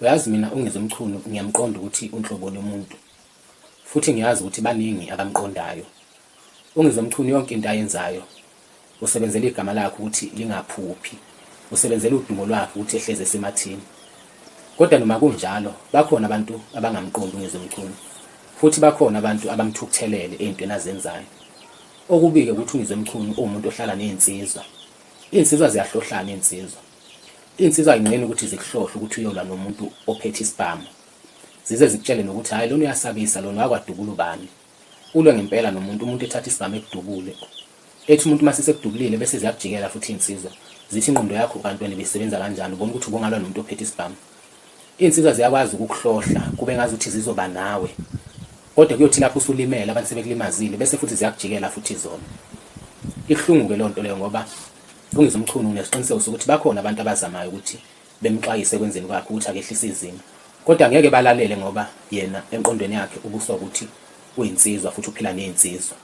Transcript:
Uyazi mina uNgizwe Mchunu ngiyamqonda ukuthi unhloboni yomuntu futhi ngiyazi ukuthi baningi abamqondayo. UNgizwe Mchunu yonke into ayenzayo usebenzela igama lakhe ukuthi lingaphuphi, usebenzela udumo lwakhe ukuthi ehlezi esemathini. Kodwa noma kunjalo bakhona abantu abangamqondi uNgizwe Mchunu futhi bakhona abantu abamthukuthelele ey'ntweni azenzayo. Okubi-ke ukuthi uNgizwe Mchunu uwumuntu ohlala ney'nsizwa. Iy'nsizwa ziyahlohlana iy'nsizwa. Iy'nsizwa ayinqeni ukuthi zikuhlohle ukuthi uyolwa nomuntu ophethe isibhamu. Zize zikutshele nokuthi hhayi lona uyasabisa lona wakwadubula ubani. Ulwe ngempela nomuntu, umuntu ethatha isibhamu ekudubule. Ethi umuntu uma sesekudubulile bese ziyakujikela futhi iy'nsizwa. Zithi ingqondo yakho kanti wena ibisebenza kanjani, ubona ukuthi ubungalwa nomuntu ophethe isibhamu. Iy'nsizwa ziyakwazi ukukuhlohla kube ngazuthi zizoba nawe. Kodwa kuyothi lapho usulimele abantu sebekulimazile bese futhi ziyakujikela futhi zona. Ibuhlungu-ke leyo nto leyo ngoba uNgizwe Mchunu nginesiqiniseko sokuthi bakhona abantu abazamayo ukuthi bemxwayise ekwenzeni kwakhe ukuthi akehlise izinga. Kodwa ngeke balalele ngoba yena emqondweni yakhe ubuswa ukuthi uyinsizwa futhi uphila nezinsizwa.